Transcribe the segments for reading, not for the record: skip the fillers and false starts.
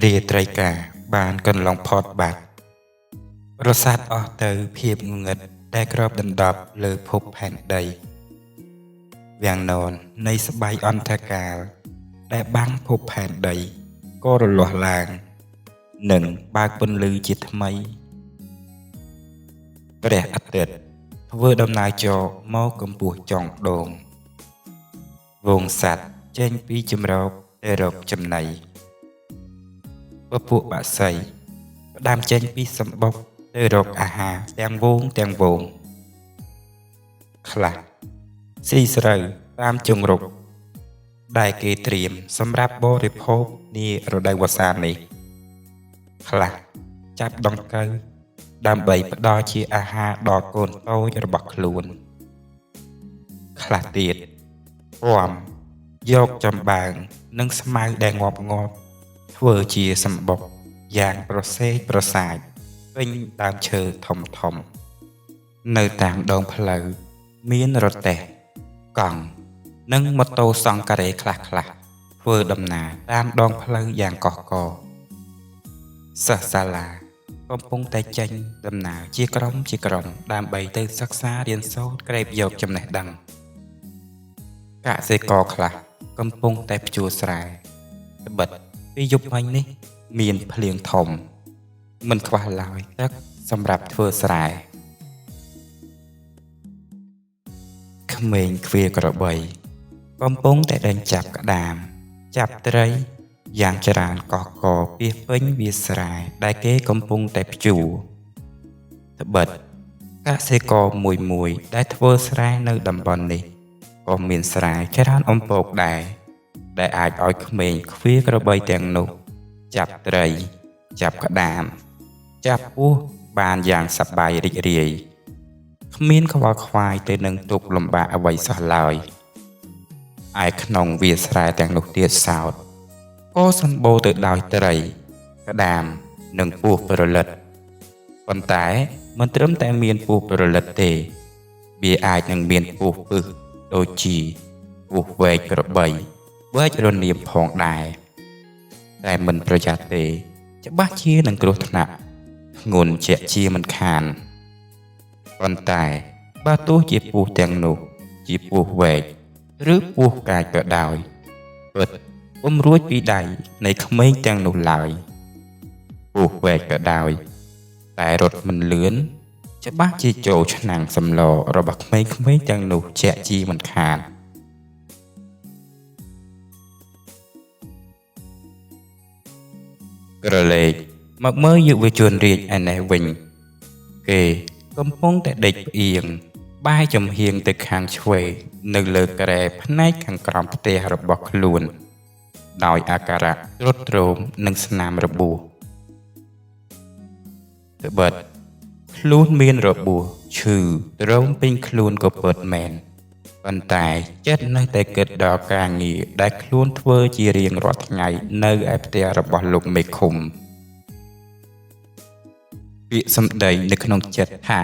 រាត្រីកាលបានកន្លងផុតបាត់រសាត់អស់ទៅភាពងងឹតដែលគ្របដណ្ដប់លើភពផែនដីវាំងនននៃស្បៃអន្ធកាលដែលបាំងភពផែនដីក៏រលាស់ឡើង និងបើកពន្លឺជាថ្មីព្រះអាទិត្យធ្វើដំណើរចរមកកម្ពស់ចុងដងហ្វូងសត្វចេញពីជម្រកទៅរកចំណីពពួកបក្សីផ្ដាំចេញពីសម្បុកទៅរកអាហារទាំងហ្វូងទាំងហ្វូងខ្លះស៊ីស្រូវតាមជង្រុកដែលគេត្រៀមសម្រាប់បរិភោគនារដូវវស្សានេះខ្លះចាប់ដង្កូវដើម្បីផ្ដល់ជាអាហារដល់កូនតូចរបស់ខ្លួនខ្លះទៀតពាំយកចំបើងនិងស្មៅដែលងាប់ៗធ្វើជាសម្បុកយ៉ាងប្រសេកប្រសាចពេញដើមឈើធំៗនៅតាមដងផ្លូវមានរទេះកង់និងម៉ូតូសង់ការ៉េខ្លះៗធ្វើដំណើរតាមដងផ្លូវយ៉ាងកុះករសិស្សសាលាកំពុងតែចេញដំណើរជាក្រុមជាក្រុមដើម្បីទៅសិក្សារៀនសូត្រក្រេបយកចំណេះដឹងកសិករខ្លះកំពុងតែភ្ជួរស្រែត្បិតពីយប់មិញនេះមានភ្លៀងធំមិនខ្វះឡើយទឹកសម្រាប់ធ្វើស្រែក្មេងឃ្វាលក្របីកំពុងតែដេញចាប់ក្តាមចាប់ត្រីយ៉ាងច្រើនកុះករពាសពេញវាលស្រែដែលគេកំពុងតែភ្ជួរត្បិតកសិករមួយៗដែលធ្វើស្រែនៅតំបន់នេះក៏មានស្រែច្រើនអំពកដែរដែលអាចឲ្យក្មេងឃ្វាលក្របីទាំងនោះចាប់ត្រីចាប់ក្តាមចាប់ពស់បានយ៉ាងសប្បាយរីករាយគ្មានខ្វល់ខ្វាយទៅនឹងទុក្ខលំបាកអ្វីសោះឡើយឯក្នុងវាលស្រែទាំងនោះទៀតសោតក៏សម្បូរទៅដោយត្រីក្តាមនិងពស់ប្រលិតប៉ុន្តែមិនត្រឹមតែមានពស់ប្រលិតទេវាអាចនឹងមានពស់ពឹសដូចជាពស់វែកក្របីវែករនាមផងដែរតែមិនប្រយ័ត្នទេច្បាស់ជានឹងគ្រោះថ្នាក់ធ្ងន់ជាក់ជាមិនខានប៉ុន្តែបើទោះជាពស់ទាំងនោះជាពស់វែកឬពស់កាចក៏ដោយពិតពុំរួចពីដៃនៃក្មេងទាំងនោះឡើយពស់វែកក៏ដោយតែរត់មិនលឿនច្បាស់ជាចូលឆ្នាំងសម្លរបស់ក្មេងៗទាំងនោះជាក់ជាមិនខានក្រឡេកមកមើលយុវជនរាជឯនេះវិញគេកំពុងតែដេកផ្អៀងបែរចំហៀងទៅខាងឆ្វេងនៅលើគ្រែផ្នែកខាងក្រោមផ្ទះរបស់ខ្លួនដោយអាការៈទ្រុឌទ្រោមនិងស្នាមរបួសត្បិតខ្លួនមានរបួសឈឺទ្រោមពេញខ្លួនក៏ពិតមែនប៉ុន្តែចិត្តនៅតែគិតដល់ការងារដែលខ្លួនធ្វើជារៀងរាល់ថ្ងៃនៅឯផ្ទះរបស់លោកមេឃុំពាក្យសម្ដីនៅក្នុងចិត្តថា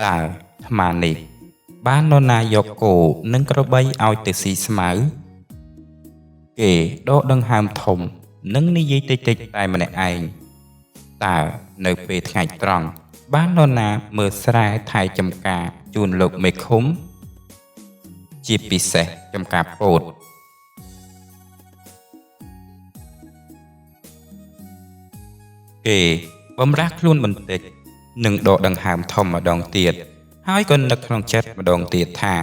តើអាត្មានេះបាននរណាយកគោនិងក្របីឲ្យទៅស៊ីស្មៅគេដកដង្ហើមធំនិងនិយាយតិចៗតែម្នាក់ឯងតើនៅពេលថ្ងៃត្រង់បាននរណាមើលស្រែថែចំការជូនលោកមេឃុំជាពិសេសចំការពោតគេបំរាស់ខ្លួនបន្តិចនិងដកដង្ហើមធំម្ដងទៀតហើយក៏នឹកក្នុងចិត្តម្ដងទៀតថា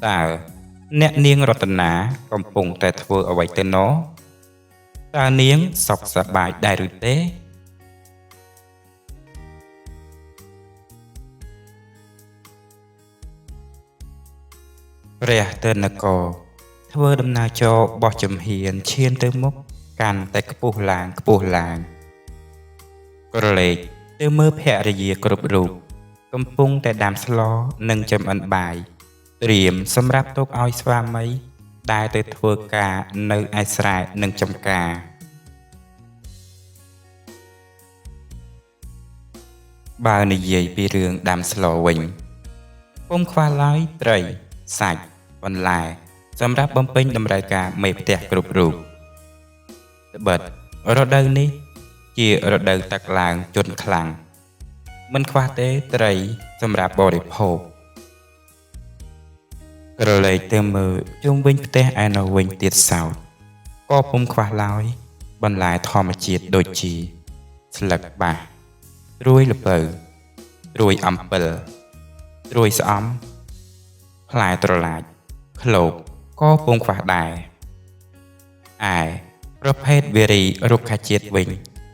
តើអ្នកនាងរតនាកំពុងតែធ្វើអ្វីទៅណោះតើនាងសុខសប្បាយដែរឬទេព្រះទិនករធ្វើដំណើរចរបោះជំហានឈានទៅមុខកាន់តែខ្ពស់ឡើងខ្ពស់ឡើងក្រឡេកទៅមើលភរិយាគ្រប់រូបកំពុងតែដាំស្លនិងចម្អិនបាយត្រៀមសម្រាប់ទុកឲ្យស្វាមីដែលទៅធ្វើការនៅឯស្រែនិងចំការបើនិយាយពីរឿងដាំស្លវិញពុំខ្វះឡើយត្រីសាច់បន្លែសម្រាប់បំពេញតម្រូវការមេផ្ទះគ្រប់រូប ត្បិតរដូវនេះជារដូវទឹកឡើងជន់ខ្លាំងមិនខ្វះទេត្រីសម្រាប់បរិភោគក្រឡេកទៅមើលជុំវិញផ្ទះឯនោះវិញទៀតសោតក៏ពុំខ្វះឡើយបន្លែធម្មជាតិដូចជាស្លឹកបាសត្រួយល្ពៅត្រួយអំពិលត្រួយស្អំផ្លែត្រឡាចឃ្លោកក៏ពុំខ្វះដែរឯប្រភេទវារីរុក្ខជាតិវិញ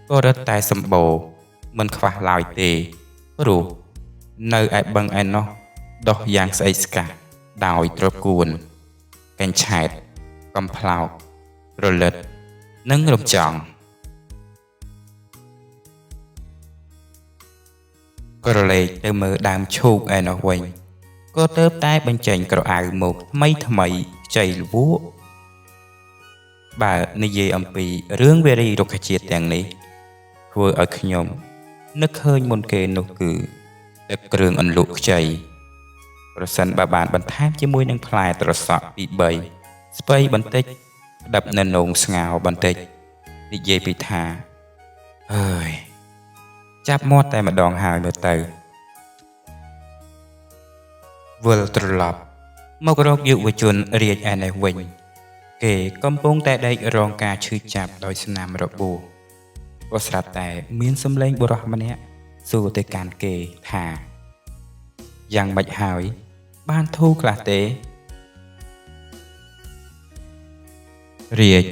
ក៏រឹតតែសម្បូរមិនខ្វះឡើយទេព្រោះនៅឯបឹងឯណោះដុះយ៉ាងស្អេកស្កះដោយត្រកួនកញ្ឆែតកំប្លោកព្រលិតនិងរំចង់ក្រឡេកទៅមើលដើមឈូកឯណោះវិញក៏ទៅតែបញ្ចេញក្រអៅមកថ្មីថ្មីខ្ចីល្វក់បើនិយាយអំពីរឿងវារីរុក្ខជាតិទាំងនេះធ្វើឲ្យខ្ញុំនឹកឃើញមុនគេនោះគឺទឹកគ្រឿងអន្លក់ខ្ចីប្រសិនបើបានបន្ថែមជាមួយនឹងផ្លែត្រសក់ពី3ស្ពៃបន្តិចផ្ដិបនៅនងស្ងោបន្តិចនិយាយពីថាអើយចាប់មាត់តែម្ដងហើយមើលទៅវិលត្រឡប់មករកយុវជនរាជឯនេះវិញគេកំពុងតែដេករងការឈឺចាប់ដោយស្នាមរបួសក៏ស្រាប់តែមានសំឡេងបុរសម្នាក់សួរទៅកាន់គេថាយ៉ាងម៉េចហើយបានធូរខ្លះទេរាជ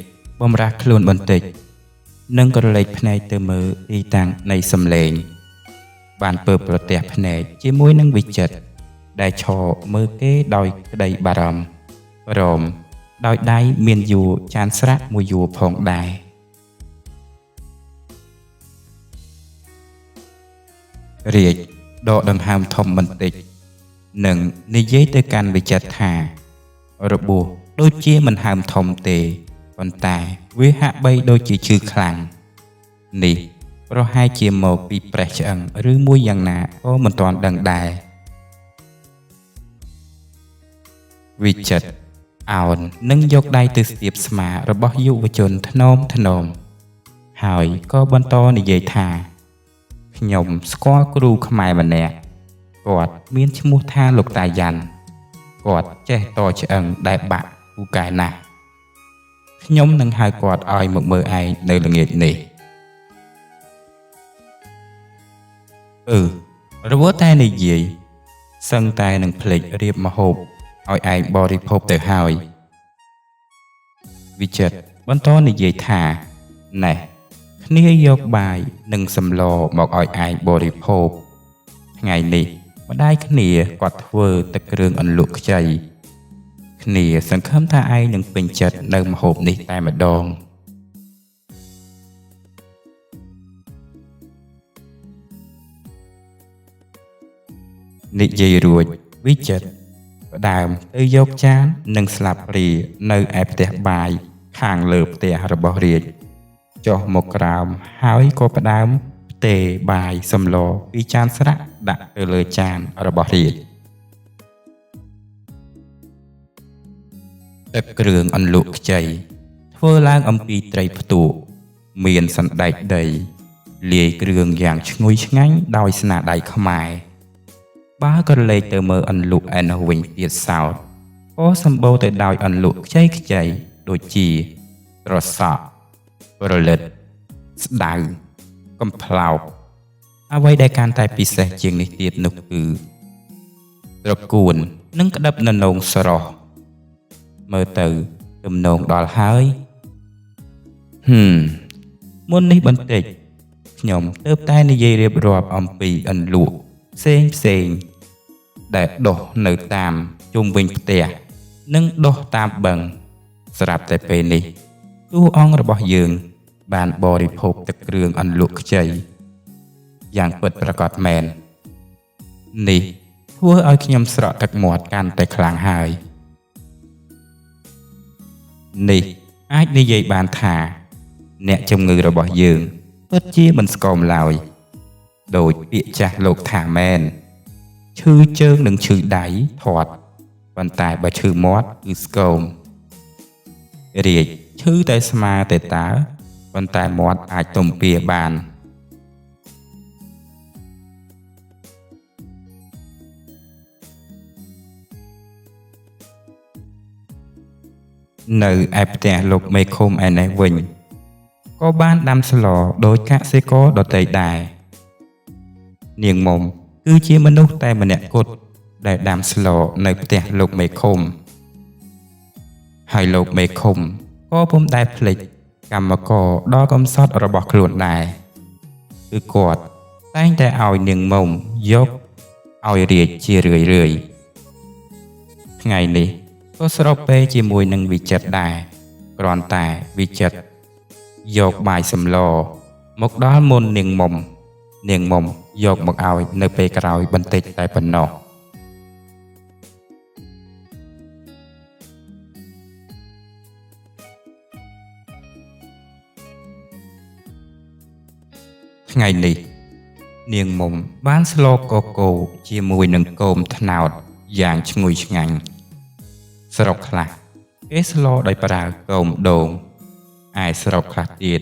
បំរាស់ខ្លួនបន្តិចនិងក្រឡេកភ្នែកទៅមើលទីតាំងនៃសំឡេងបានពើប្រទះភ្នែកជាមួយនឹងវិចិត្រដែលឈរមើលគេដោយក្តីបារម្ភរមដោយដៃមានយួរចានស្រាក់មួយយួរផងដែររាជដកដង្ហើមធំបន្តិចនិងនិយាយទៅកាន់វិចិត្រថារបួសដូចជាមិនហើមធំទេប៉ុន្តែវាហាក់បីដូចជាឈឺខ្លាំងនេះប្រហែលជាមកពីប្រេះឆ្អឹងឬមួយយ៉ាងណាក៏មិនទាន់ដឹងដែរវិចិត្រអោននឹងយកដៃទៅស្ទាបស្មារបស់យុវជនធ្នមធ្នមហើយក៏បន្តនិយាយថាខ្ញុំស្គាល់គ្រូខ្មែរម្នាក់គាត់មានឈ្មោះថាលោកតាយ៉ាន់គាត់ចេះតឆ្អឹងដែលបាក់ពូកែណាស់ខ្ញុំនឹងហៅគាត់ឲ្យមកមើលឯងនៅល្ងាចនេះរវល់តែនិយាយសឹងតែនឹងភ្លេចរៀបម្ហូបឲ្យឯងបរិភោគទៅហើយវិចិត្របន្តនិយាយថាណែគ្នាយកបាយនិងសម្លមកឲ្យឯងបរិភោគថ្ងៃនេះម្ដាយគ្នាគាត់ធ្វើទឹកគ្រឿងអន្លក់ខ្ចីគ្នាសង្ឃឹមថាឯងនឹងពេញចិត្តនៅម្ហូបនេះតែម្ដងនិយាយរួចវិចិត្រផ្ដើមទៅយកចាននិងស្លាបព្រានៅឯផ្ទះបាយខាងលើផ្ទះរបស់រាជចុះមកក្រោមហើយក៏ផ្ដើមផ្ទេរបាយសម្លពីចានស្រាក់ដាក់ទៅលើចានរបស់រាជទឹកគ្រឿងអន្លក់ខ្ចីធ្វើឡើងអំពីត្រីផ្ទក់មានសណ្ដែកដីលាយគ្រឿងយ៉ាងឈ្ងុយឆ្ងាញ់ដោយស្នាដៃខ្មែរបើក៏លេចទៅមើលអន្លក់ឯនោះវិញទៀតសោតក៏សម្បូរទៅដោយអន្លក់ខ្ចីខ្ចីដូចជាត្រសក់ព្រលិតស្ដៅកំប្លោកអ្វីដែលកាន់តែពិសេសជាងនេះទៀតនោះគឺត្រកួននិងក្តឹបននងស្រស់មើលទៅទំនងដល់ហើយមុននេះបន្តិចខ្ញុំទើបតែនិយាយរៀបរាប់អំពីអន្លក់ផ្សេងផ្សេងដែលដុះនៅតាមជុំវិញផ្ទះនិងដុះតាមបឹងស្រាប់តែពេលនេះតួអង្គរបស់យើងបានបរិភោគទឹកគ្រឿងអន្លក់ខ្ចីយ៉ាងពិតប្រាកដមែននេះធ្វើឲ្យខ្ញុំស្រក់ទឹកមាត់កាន់តែខ្លាំងហើយនេះអាចនិយាយបានថាអ្នកជំងឺរបស់យើងពិតជាមិនស្គមឡើយដោយពាក្យចាស់លោកថាមែនឈឺជើងនិងឈឺដៃធាត់ប៉ុន្តែបើឈឺមាត់គឺស្គមរាជឈឺតែស្មាតែតើ ប៉ុន្តែមាត់អាចទំពាបាន នៅឯផ្ទះលោកមេឃុំឯនេះវិញក៏បានដាំស្លដោយកសិករដទៃដែរនាងមុំគឺជាមនុស្សតែម្នាក់គត់ដែលដាំស្លនៅផ្ទះលោកមេឃុំហើយលោកមេឃុំក៏ពុំដែលភ្លេចកម្មករដ៏កំសត់របស់ខ្លួនដែរគឺគាត់តែងតែឲ្យនាងមុំយកឲ្យរាជជារឿយៗថ្ងៃនេះក៏ស្របពេលជាមួយនឹងវិចិត្រដែរគ្រាន់តែវិចិត្រយកបាយសម្លមកដល់មុននាងមុំនាងមុំយកមកឲ្យនៅពេលក្រោយបន្តិចតែប៉ុណ្ណោះ ថ្ងៃនេះនាងមុំបានស្លកកូជាមួយនឹងគោមត្នោតយ៉ាងឈ្ងុយឆ្ងាញ់ស្រុកខ្លះគេស្លដោយប្រើគោមដូងឯស្រុកខ្លះទៀត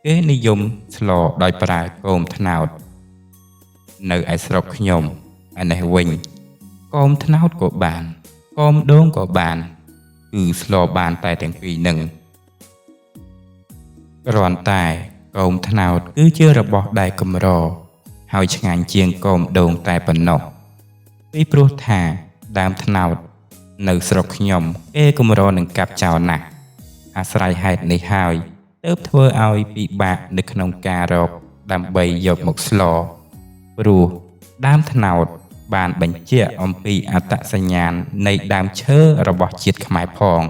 គេនិយមស្លដោយប្រើគោមត្នោតនៅឯស្រុកខ្ញុំឯនេះវិញគោមត្នោតក៏បានគោមដូងក៏បានគឺស្លបានតែទាំងពីរនឹងគ្រាន់តែគោមត្នោតគឺជារបស់ដែលកម្រហើយឆ្ងាញ់ជាងគោមដូងតែប៉ុណ្ណោះពីព្រោះថាដើមត្នោតនៅស្រុកខ្ញុំគេកម្រនឹងកាប់ចោលណាស់អាស្រ័យហេតុនេះហើយទើបធ្វើឲ្យពិបាកនៅក្នុងការរកដើម្បីយកមកស្លព្រោះដើមត្នោតបានបញ្ជាក់អំពីអត្តសញ្ញាណនៃដើមឈើរបស់ជាតិខ្មែរផង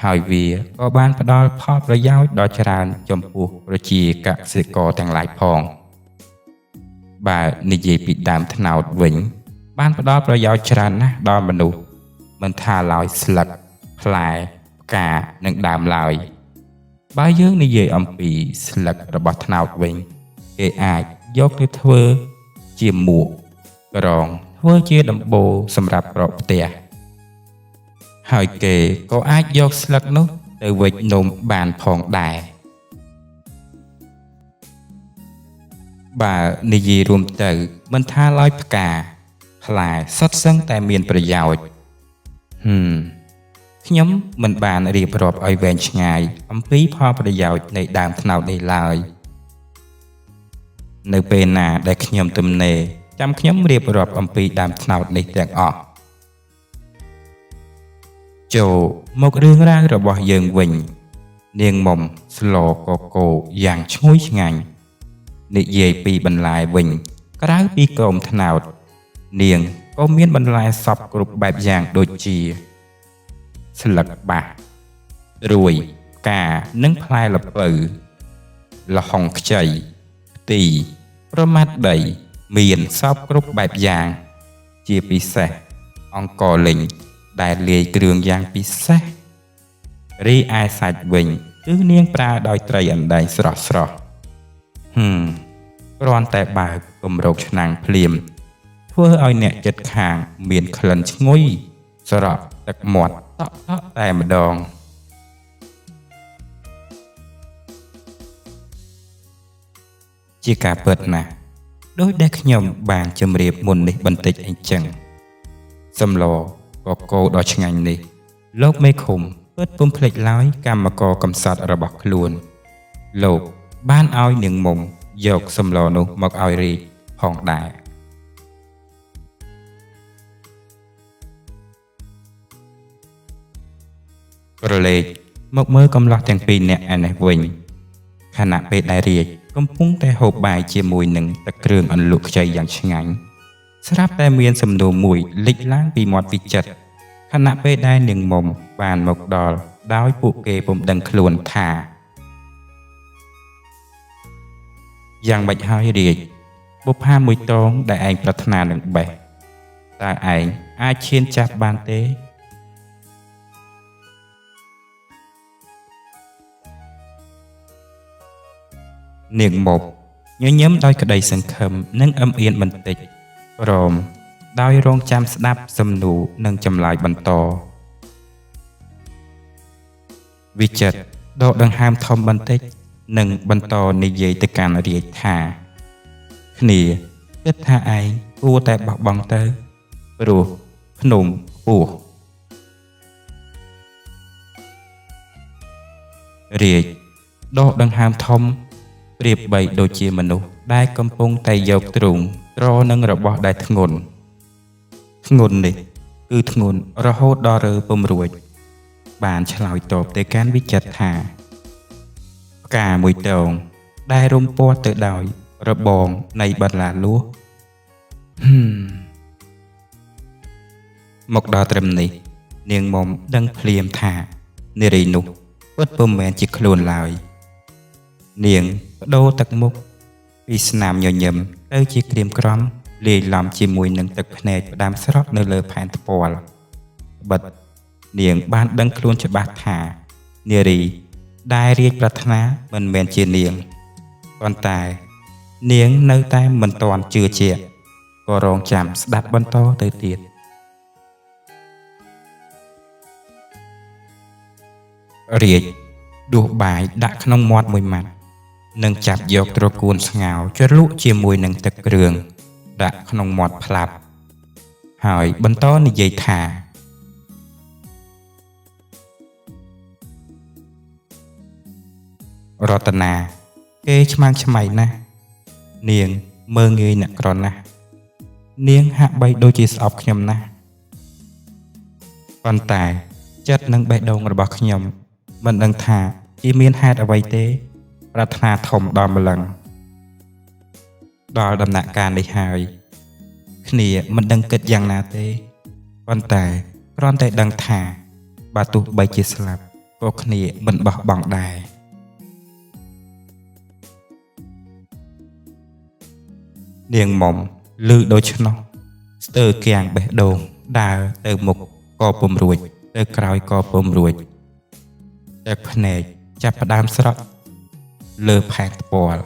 ហើយវាក៏បានផ្ដល់ផលប្រយោជន៍ដ៏ច្រើនចំពោះប្រជាកសិករទាំងឡាយផងបើនិយាយពីដើមត្នោតវិញបានផ្ដល់ប្រយោជន៍ច្រើនណាស់ដល់មនុស្សមិនថាឡើយស្លឹកផ្លែផ្កានិងដើមឡើយបើយើងនិយាយអំពីស្លឹករបស់ត្នោតវិញគេអាចយកទៅធ្វើជាមួកក្រងធ្វើជាដំបូលសម្រាប់ប្រកផ្ទះហើយគេក៏អាចយកស្លឹកនោះទៅវេចនំបានផងដែរបើនិយាយរួមទៅមិនថាឡើយផ្កាផ្លែសុទ្ធសឹងតែមានប្រយោជន៍ខ្ញុំមិនបានរៀបរាប់ឲ្យវែងឆ្ងាយអំពីផលប្រយោជន៍នៃដើមត្នោតនេះឡើយនៅពេលណាដែលខ្ញុំទំនេរចាំខ្ញុំរៀបរាប់អំពីដើមត្នោតនេះទាំងអស់ចូលមករឿងរ៉ាវរបស់យើងវិញនាងមុំស្លកកូយ៉ាងឈ្ងុយឆ្ងាញ់និយាយពីបន្លែវិញក្រៅពីគោមត្នោតនាងក៏មានបន្លែសពគ្រប់បែបយ៉ាងដូចជាស្លឹកបាសរួយផ្កានិងផ្លែល្ពៅល្ហុងខ្ចីខ្ទីប្រមាត់ដីមានសពគ្រប់បែបយ៉ាងជាពិសេសអង្ករលីងដែលលាយគ្រឿងយ៉ាងពិសេសរីឯសាច់វិញគឺនាងប្រើដោយត្រីអណ្ដែងស្រស់ស្រស់គ្រាន់តែបើកគម្របឆ្នាំងភ្លាមធ្វើឲ្យអ្នកចិត្តខាងមានក្លិនឈ្ងុយស្រក់ទឹកមាត់តក់ៗតែម្ដងជាការពិតណាស់ដោយដែលខ្ញុំបានជម្រាបមុននេះបន្តិចអញ្ចឹងសម្លកកូដ៏ឆ្ងាញ់នេះលោកមេឃុំពិតពុំភ្លេចឡើយកម្មករកំសត់របស់ខ្លួនលោកបានឲ្យនាងមុំយកសម្លនោះមកឲ្យរាជផងដែរក្រឡេកមកមើលកំឡោះទាំងពីរនាក់ឯនេះវិញខណៈពេលដែលរាជកំពុងតែហូបបាយជាមួយនឹងទឹកគ្រឿងអន្លក់ខ្ចីយ៉ាងឆ្ងាញ់ស្រាប់តែមានសំណួរមួយលេចឡើងពីមាត់វិចិត្រខណៈពេលដែលនាងមុំបានមកដល់ដោយពួកគេពុំដឹងខ្លួនថាយ៉ាងម៉េចហើយរាជបុប្ផាមួយតងដែលឯងប្រាថ្នានឹងបេះតើឯងអាចឈានចាប់បានទេនាងមុំញញឹមដោយក្តីសង្ឃឹមនិងអឹមអៀនបន្តិចព្រមដោយរងចាំស្ដាប់សំណួរនិងចម្លើយបន្តវិចិត្រដកដង្ហើមធំបន្តិច និងបន្តនិយាយទៅកាន់រាជថាគ្នាគិតថាឯងគួរតែបោះបង់ទៅព្រោះភ្នំខ្ពស់រាជដកដង្ហើមធំប្រៀបបីដូចជាមនុស្សដែលកំពុងតែយកទ្រូងទ្រនឹងរបស់ដែលធ្ងន់ធ្ងន់នេះគឺធ្ងន់រហូតដល់រើពុំរួចបានឆ្លើយតបទៅកាន់វិចិត្រថាផ្កាមួយទងដែលរុំព័ទ្ធទៅដោយរបងនៃបន្លាលួសមកដល់ត្រឹមនេះនាងមុំដឹងភ្លាមថានារីនោះពិតពុំមែនជាខ្លួនឡើយនាងបដូរទឹកមុខពីស្នាមញញឹមទៅជាក្រៀមក្រំលាយឡំជាមួយនឹងទឹកភ្នែកផ្ដាំស្រក់នៅលើផែនថ្ពាល់បិទនាងបានដឹងខ្លួនច្បាស់ថានារីដែលរាជប្រាថ្នាមិនមែនជានាងប៉ុន្តែនាងនៅតែមិនទាន់ជឿជាក់ក៏រងចាំស្ដាប់បន្តទៅទៀតរាជដួសបាយដាក់ក្នុងមាត់មួយម៉ាត់និងចាប់យកត្រកួនស្ងោរជ្រលក់ជាមួយនឹងទឹកគ្រឿងដាក់ក្នុងមាត់ផ្លាប់ហើយបន្តនិយាយថារតនាគេឆ្មាំងឆ្មៃណាស់នាងមើលងាយអ្នកក្រណាស់នាងហាក់បីដូចជាស្អប់ខ្ញុំណាស់ប៉ុន្តែចិត្តនិងបេះដូងរបស់ខ្ញុំមិនដឹងថាជាមានហេតុអ្វីទេប្រាថ្នាធំដល់ម្លឹងដល់ដំណាក់កាលនេះហើយគ្នាមិនដឹងគិតយ៉ាងណាទេប៉ុន្តែគ្រាន់តែដឹងថាបើទោះបីជាស្លាប់ក៏គ្នាមិនបោះបង់ដែរនាងមុំឮដូច្នោះស្ទើរគៀងបេះដូងដើរទៅមុខក៏ពុំរួចទៅក្រោយក៏ពុំរួចទឹកភ្នែកចាប់ផ្ដើមស្រក់លើផែនថ្ពាល់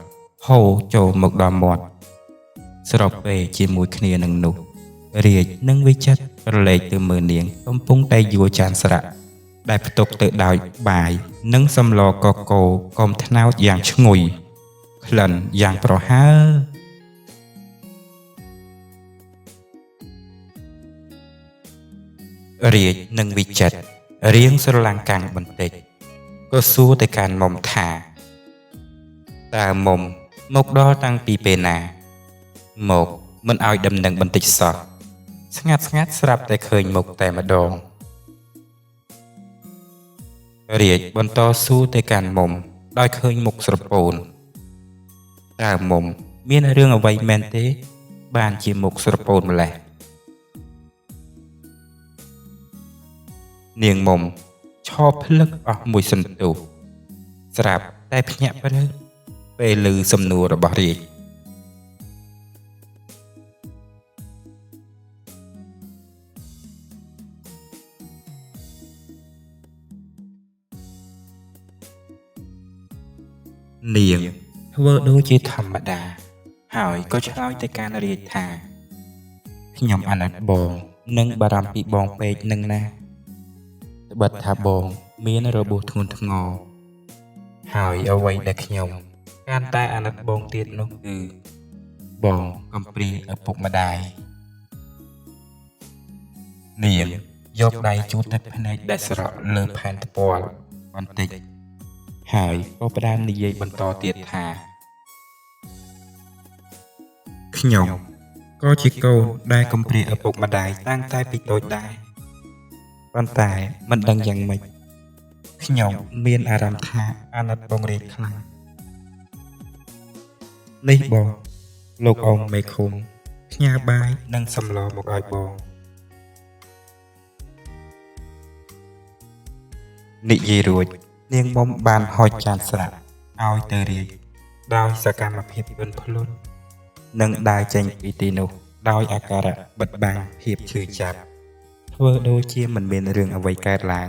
ហូរចូលមកដល់មាត់ស្របពេលជាមួយគ្នានឹងនោះរាជនិងវិចិត្ររលែកទៅមើលនាងកំពុងតែយួរចានស្រាក់ដែលផ្ទុកទៅដោយបាយនិងសម្លកកូកុំត្នោតយ៉ាងឈ្ងុយក្លិនយ៉ាងប្រហើររាជនិងវិចិត្ររៀងស្រឡាំងកាំងបន្តិចក៏សួរទៅកាន់មុំថាតើមុំមកដល់តាំងពីពេលណាមកមិនឲ្យដំណឹងបន្តិចសោះស្ងាត់ស្ងាត់ស្រាប់តែឃើញមុខតែម្ដងរាជបន្តសួរទៅកាន់មុំដោយឃើញមុខស្រពោនតើមុំមានរឿងអ្វីមែនទេបានជាមុខស្រពោនម្ល៉េះនាងមុំឈរភ្លឹកអស់មួយសន្ទុះស្រាប់តែភ្ញាក់ព្រឺពេលឮសំណួររបស់រាជនាងធ្វើដូចជាធម្មតាហើយក៏ឆ្លើយទៅកាន់រាជថាខ្ញុំអាណិតបងនិងបារម្ភពីបងពេកនឹងណាត្បិតថាបងមានរបួសធ្ងន់ធ្ងរហើយអ្វីដែលខ្ញុំកាន់តែអាណិតបងទៀតនោះគឺបងកំព្រាឪពុកម្ដាយនាងយកដៃជូតទឹកភ្នែកដែលស្រក់លើផែនថ្ពាល់បន្តិចហើយក៏ផ្ដើមនិយាយបន្តទៀតថាខ្ញុំក៏ជាកូនដែលកំព្រាឪពុកម្ដាយតាំងតែពីតូចដែរប៉ុន្តែមិនដឹងយ៉ាងម៉េចខ្ញុំមានអារម្មណ៍ថាអាណិតបងរាជខ្លាំងនេះបងលោកអ៊ំមេឃុំផ្ញើបាយនិងសម្លមកឲ្យបងនិយាយរួចនាងមុំបានហុចចានស្រាក់ឲ្យទៅរាជដោយសកម្មភាពទន់ភ្លន់និងដើរចេញពីទីនោះដោយអាការៈបិទបាំងភាពឈឺចាប់ធ្វើដូចជាមិនមានរឿងអ្វីកើតឡើង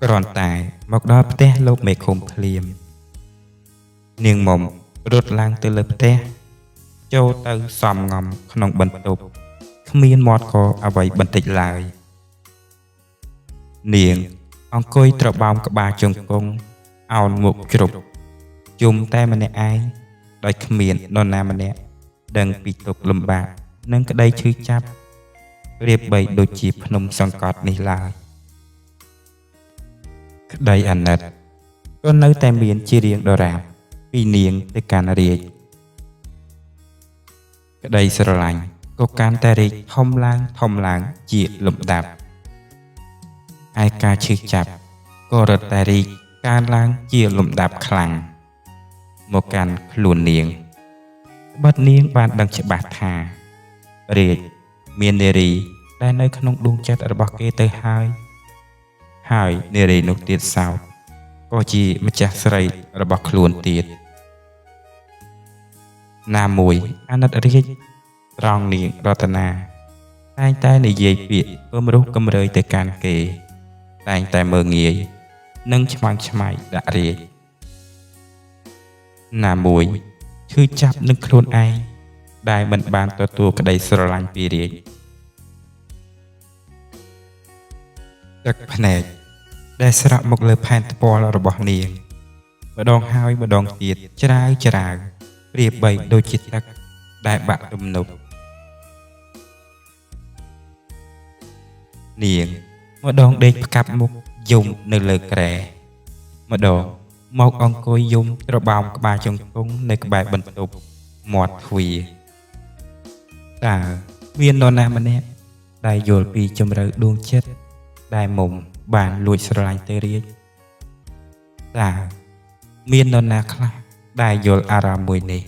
គ្រាន់តែមកដល់ផ្ទះលោកមេឃុំភ្លាម នាងមុំរត់ឡើងទៅលើផ្ទះ ចូលទៅសំងំក្នុងបន្ទប់គ្មានមាត់កអ្វីបន្តិចឡើយ នាងអង្គុយត្របោមក្បាលជង្គង់អោនមុខជ្រប់យំតែម្នាក់ឯងដោយគ្មាននរណាម្នាក់ដឹងពីទុក្ខលំបាកនិងក្តីឈឺចាប់ប្រៀបបីដូចជាភ្នំសង្កត់នេះឡើយ ក្តីអាណិតក៏នៅតែមានជារៀងដរាបពីនាងទៅកាន់រាជក្តីស្រឡាញ់ក៏កាន់តែរីកធំឡើងធំឡើងជាលំដាប់ឯការឈឺចាប់ក៏រឹតតែរីកកើនឡើងជាលំដាប់ខ្លាំងមកកាន់ខ្លួននាង ត្បិតនាងបានដឹងច្បាស់ថា រាជមាននារីដែលនៅក្នុងដួងចិត្តរបស់គេទៅហើយ ហើយនារីនោះទៀតសោតក៏ជាម្ចាស់ស្រីរបស់ខ្លួនទៀតណាមួយអាណិតរាជត្រង់នាងរតនាតែងតែនិយាយពាក្យគំរោះគំរើយទៅកាន់គេ តែងតែមើលងាយនិងឆ្មាំងឆ្មៃដាក់រាជណាមួយឈឺចាប់នឹងខ្លួនឯងដែលមិនបានទទួលក្តីស្រឡាញ់ពីរាជទឹកភ្នែកដែលស្រក់មកលើផែនថ្ពាល់របស់នាង ម្ដងហើយម្ដងទៀតច្រាវច្រាវប្រៀបបីដូចជាទឹកដែលបាក់ទំនប់នាងម្ដងដេកផ្កាប់មុខយំនៅលើគ្រែម្ដងមកអង្គុយយំត្របោមក្បាលជង្គង់នៅក្បែរបន្ទប់មាត់ទ្វារតើមាននរណាម្នាក់ដែលយល់ពីជម្រៅដួងចិត្តដែលមុំបានលួចស្រឡាញ់ទៅរាជតើមាននរណាខ្លះដែលយល់អារម្មណ៍មួយនេះ